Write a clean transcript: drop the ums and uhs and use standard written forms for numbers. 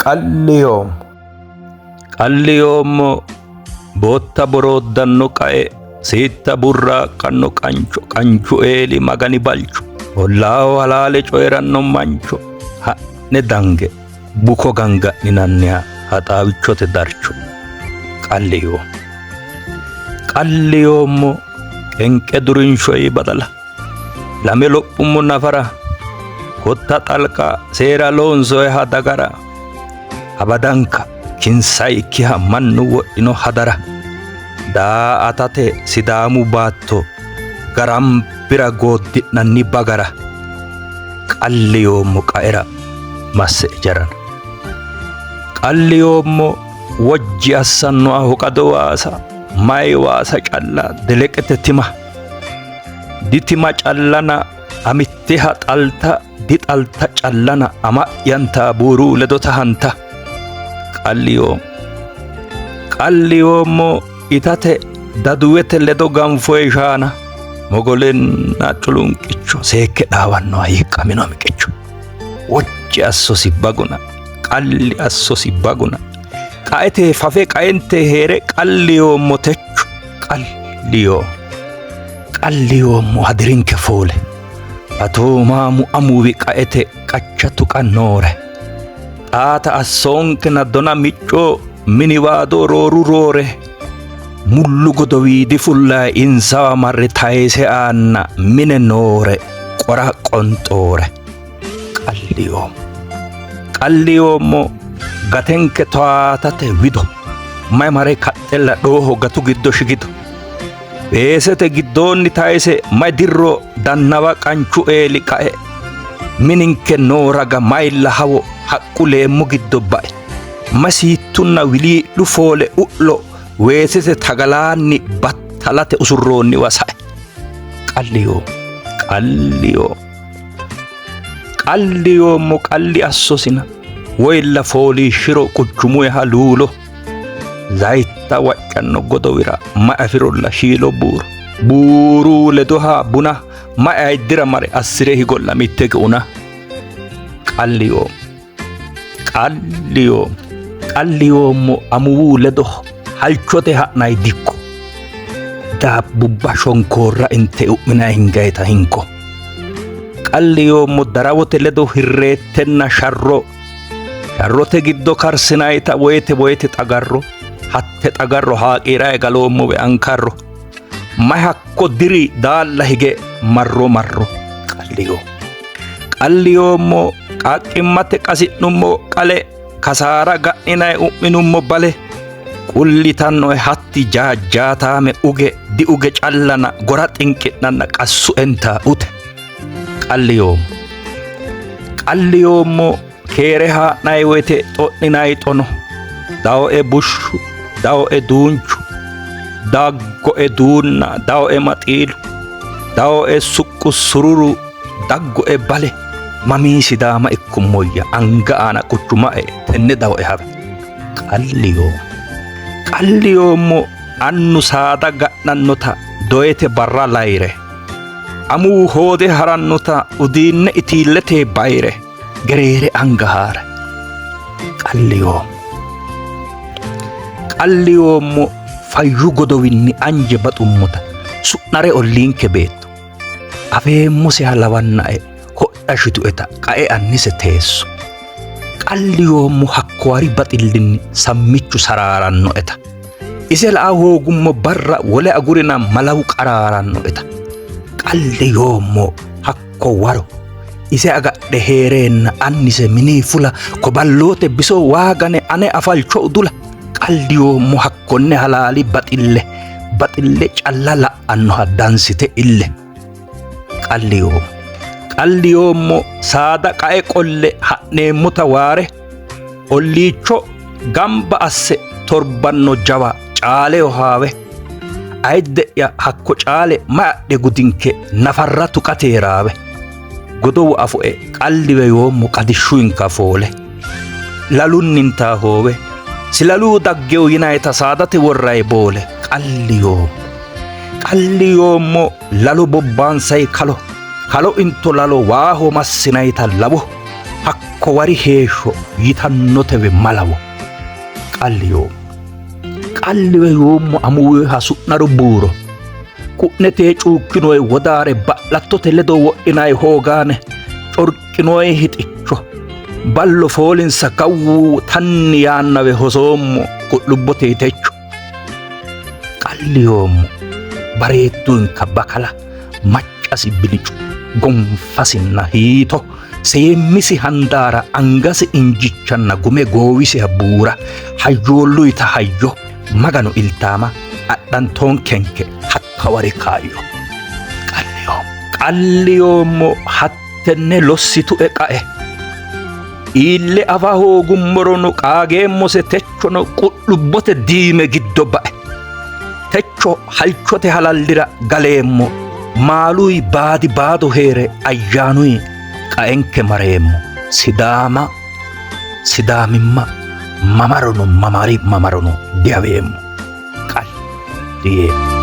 Qalli yoommo. Qalli yoommo bootta borooddanno qae siitta burraaqqanno qancho qanchu eeli magani balcho ollaaho halaale coyi'ranno mancho ha'ne dange buko ganga'ninanniha haxaawichote darcho qalli yoommo. Qalli yoommo qenqe durinshoyi badala lame lophummo nafara kotta xalqa seera loonsoyiha dagara abadanka kinsayikkiha mannu wodhino hadara daa''atate Sidaamu baatto garambira gooddi'nanni bagara qalli yoommo qaera masse ejarana. Qalli yoommo wojji assannoha hoqado waasa mayi waasa calla deleqete tima ditima callana amitteha xalta dixalta callana ama'yanta buuru ledota hanta qalli yoommo. Qalli yoommo itate daduwete ledo ganfoye shaana mogolenna culunqicho seekke dhaawannoha hiiqqamino miqicho wocci assosi baguna qalli assosi baguna qaete fafe qaente hee're qalli yoommo techo qalli yoommo qalli yoommo hadirinke foole Atoomaamu amuwi qaete qacha tuqa noore xaata assoonkena dona micco miniwaado rooru roore mullu godowiidi fullayi insawa marre tayise aanna mine noore qora qonxoore qalli yoommo qalli yoommo gatenke toyaatate wido may mare kaxxella dhooho gatu giddo shigido Weesete giddoonni tayise may dirro dannawa qanchu eeli qae mininke noo raga mayilla hawo haqqu leemmu giddo bae may siittunna wilii'lu foole u'lo weesete tagalaanni battalate usurroonniwa sae qalli yoommo qalli yoommo qalli yoommo qalli assosina woyilla fooliishshiro quchumueha luulo Zayitta waccanno godowira may afirolla shiilo buuro buuru ledoha buna may ayiddira mare assire higolla mitte geuna qalli yoommo qalli yoommo qalli yoommo amuwu ledo halchote ha'nay dikko daabbubba shonkoorra inte u'minay hingayita hinko qalli yoommo darawote ledo hirreettenna sharro Sharrote giddo karsinayita woyte woyte xagarro hatte xagarro haaqii'rae galoommowe ankarro may hakko diri daalla hige marro marro qalli yoommo qalli yoommo qaaqqimmate qasi'nummo qale kasaara ga'ninay u'minummo bale qullitannoe hatti jaajjaataame uge diuge callana gora xinqi'nanna qassuenta ute qalli yoommo. Qalli yoommo keere haa'nanni woyte xo'ninanni xono, dawoe bushshu, dawoe duunchu, daggoe duunna, dawoe maxiilu, dawoe suqqu sururu, daggoe bale, mamii Sidaama ikkummoyya anga aana quchumae tenne dawoe hawe. Qalli yoommo. Qalli yoommo annu saada ga'nannota doyete barra layire. Amuwu hoode harannota udiinne itiillete bayire gereere anga haare qalli yoommo. Qalli yoommo fayyu godowinni anje baxummota su'nare olliinke beetto afeemmoseha lawannae hodha shitueta qae annise teesso. Qalli yoommo hakkuwari baxillinni sammichu saraarannoeta. Ise la'a hoogummo barra wole agurina malawu qaraarannoeta. Qalli yoommo hakko waro ise agadhe hee'reenna annise mini fula koballoote biso waagane ane afalcho udula. Qalli yoommo hakkonne halaali baxille baxille calla la'annoha dansite ille. Qalli yoommo qalli yoommo saada qae qolle ha'neemmota waare olliicho gamba asse torbanno jawa caaleho haawe ayidde'ya hakko caale may adhe gudinke nafarra tuqate raawe godowu afoe qalliwe yoommo qadishshuinka foole lalunninta hoowe silaluu daggew yinayta saadate worray boole qalli yoommo qalli yoommo lalo bobbaansay kalo kalo into lalo waaho massinayta lawo Hakko wari heeshsho yitannotewe malawo qalli yoommo. Qalliwe yoommo amuwiha su'naru buuro. Qu'nete cuukkinoe wodaare ba'lattote ledo wodhinay hoogaane corqinoe hixicho. Ballo foolinsa kawwu tanni yaannawe hosoommo ku'lubbote techo. Qalli yoommo bareedduinka bakala maccasi bilicu gonfasinna hiito seemmisi handaara angasi injichanna gume goowisiha buura hayyoolluyta hayyo Maganu iltaama adhantoonkenke hakkawari kaayyo. Qalli yoommo qalli yoommo hattenne lossitue qae iille afa hoogummorono qaageemmose techono qu'lubbote diime giddo bae. Techo halchote halallira galeemmo maaluy baadi baado hee're ayyaanuy qaenke mareemmo. Sidaama Sidaamimma mamarono mamari mamarono dihaweemmo. Qalli yeemmo.